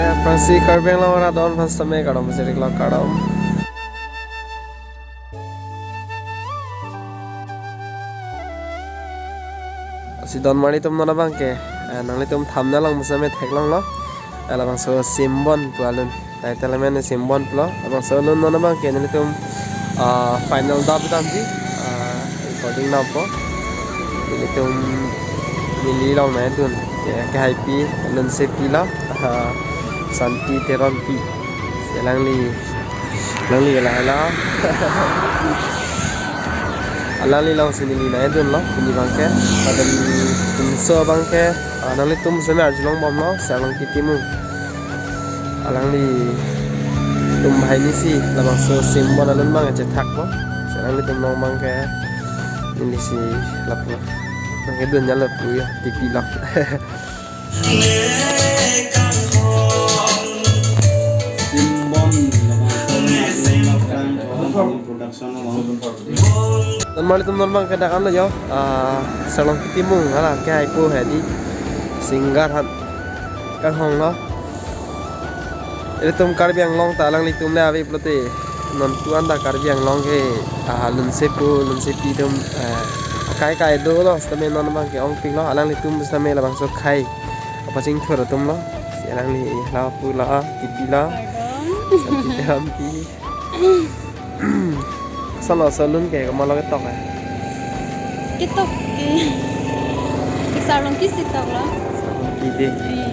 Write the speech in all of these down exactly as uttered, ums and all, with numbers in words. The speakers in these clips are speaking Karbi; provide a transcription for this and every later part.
Aphrangsi Karbi Anglong arat don aphan sitame kardom, sirik lo kardom. Lasi don marli atum non abangke, eh, nanglitum thumbnail along sitame theklonglo. Eh, labangso Simbon pu alun. Title amen Simbon pulo. Labangso alun non abangke nelitum, ah, final dap damji, ah, recording dampo. Nelitum neli along nangdun. Ya, kehaipi, alunsepi lo. Ah, Santi Teronpi. Alangli, alangli la la. Alangli alongsi neli nangdunlo, pini abangke. Lapen pinso abangke, ah, nanglitum sitame arjulongbomlo, Sarlongki Timung. Alanglitum banghini si, labangso Simbon alun abang chethakpo. Alanglitum along abangke, nelisi lapu. Abangke dun ya lapu ya, T P lo. Simbon, labangso production along. Don marli atum, non abangke dak anlo yo, ah, Sarlongki Timung, hala kehaipo hedi singer aphan kanghonglo. Ilitum Karbi Anglong ta alanglitum le ave pulote, non tu anta Karbi Anglong ke, ah, alunsepo, alunsepi atum, eh, akai akai dolo, sitame non abangke ongpiklo, alanglitum sitame labangso akhai kapachingthur atumlo. Si alangli lapu la, T P lo. Kardom. Santi Teronpi. Kosonlo laso alun ke, komatlo ketok eh? Ketok ke. Ke Sarlongki si toklo. Sarlongki dei. Hmm.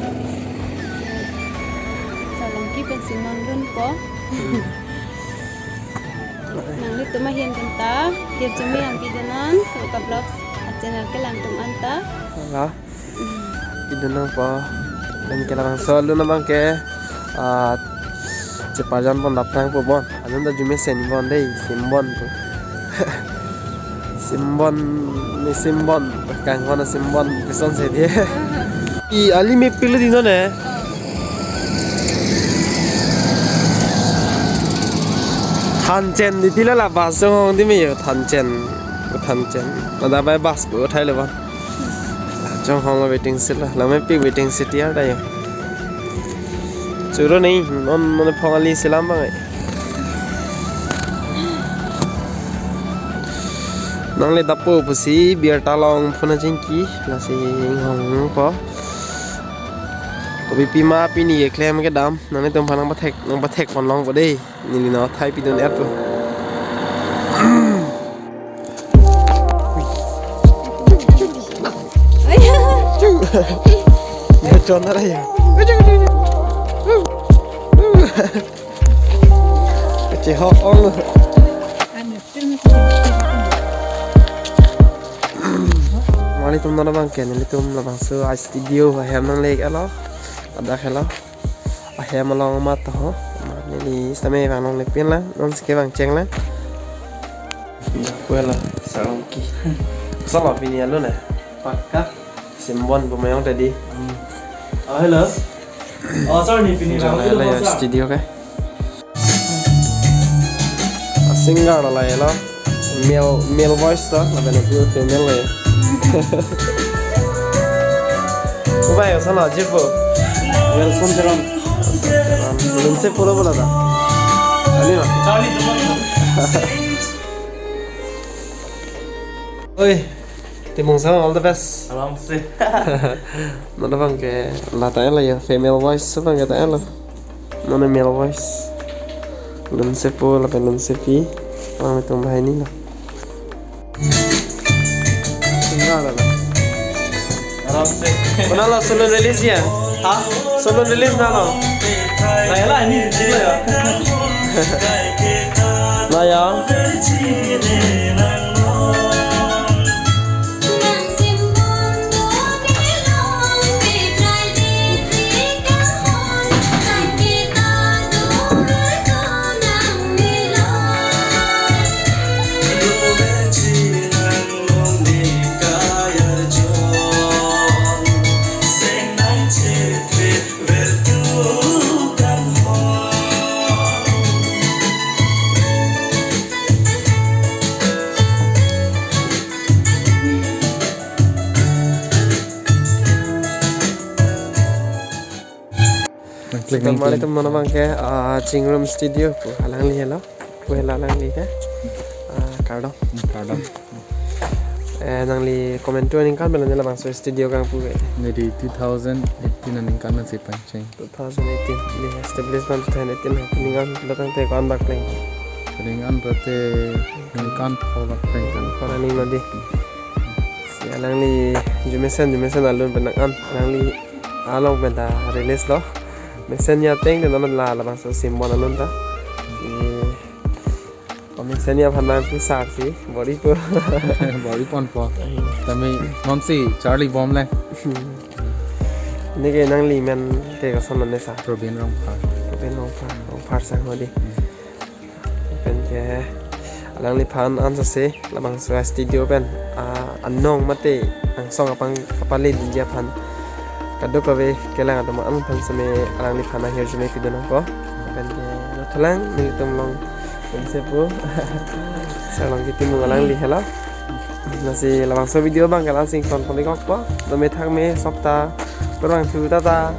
Sarlongki pensi non dunpo. Hmm. Nanglitum ahin anta, hirjume nangpidun non, Roka Vlogs achannel kelang atum anta. Hala. Pidun nangpo. Anke labangso alun abangke, ah, cheparjan pon dap tangpo bon. Alun ta arjumesen bon dei, Simbon pu. Simbon, ne Simbon. Kanghon Simbon, kosonsi dei. I ali mepik lo dei non eh. Thanchen dei, tila la bus chonghong dei me yo, Thanchen. Thanchen. Ada bai bus ko uthai lo bon. Chonghong lo waiting shed lo. Lamepik waiting shed ya da yo. Choro nei, non, non phong ali selam abang eh. Nangli dapo pusi birta along phone achingki, lasi inghongpo. Kopi pima pini keklem kedam, nanglitum aphan nangpathek, nangpathek pon longpo dei. Neli no thai pidun et po. Chu. Ya, chon na ya. Chehok ong. Marli atum, non abangke nelitum labangso a-studio ahem nanglelo. Ladak helo. Ahem along amat ho. Neli sitame vang longle pinlang, nonsi kevang chenglang. Ya, kuela, Sarlongki. Kosonlo pini alun eh? Pakka. Simbon pu mayong ta dei. Hmm. Oh, hello. Oh, sorry, ni pini. Jala rambut helo ya, bosa. Studio ke. A singer lo la helo. Male, male voice to, lapen ke female le. Kubai, kosonlo, jirpo. Welcome, Teron. Teron, alunsepo lo bola ta. Ani ma? Charlie, Oi, Timung sa, all the best. Salam sih. Non abangke la ta-etlo ya, female voice abangke ta-etlo. Non male voice. Alunsepo lapen alunsepi. Nanglitum banghini lo. Singer lo. Aram se. Konatlo solo release ya? Ha? Solo release konatlo? Nai la, ini dulu ya. Nai ya. Nangklik. Sita nangklik. Mari teman abang ke, ah, Chingrem Studio pu alangli helo. Pu helo alangli ke. Ah, kardom. Hmm, kardom. Eh, nangli komantu aningkan pen labangso studio kangpu ke? Neli two thousand eighteen aningkan si pangcheng. Two thousand eighteen. Neli establishment two thousand eighteen ha. Ningkan datang te ko-an bak pleng? Ningkan berarti ningkan pho bak pleng kan. Pho ra ning lo dei. Si alangli arjumesen, arjumesen alun pen nang-an. Alangli along pen ta release lo. Mesen ya teng te non la labangso symbol alun ta. Si, o mesen ya aphan nangpu sar si, bor-ipo. Bor-iponpo. Tame non si charlibom le. Hmm. Neke nangli men ke koson lo ne sar? Robin Rongphar. Robin Rongphar, Rongphar sang ho dei. Hmm. Pen ke alangliphan ansose labangso studio pen, ah, anong mate angsong aphan kapale dunji aphan kadokave kelang atum an aphan seme alangliphan ahirjume pidun nangkok. Pen ke nangthulang nelitum along pen sepu. Sarlong Kitimung alangli helo. Lasi labangso video abang ke la-an si ingtonpon-ikpo. Dome thakme sokta kurvangthu, tata.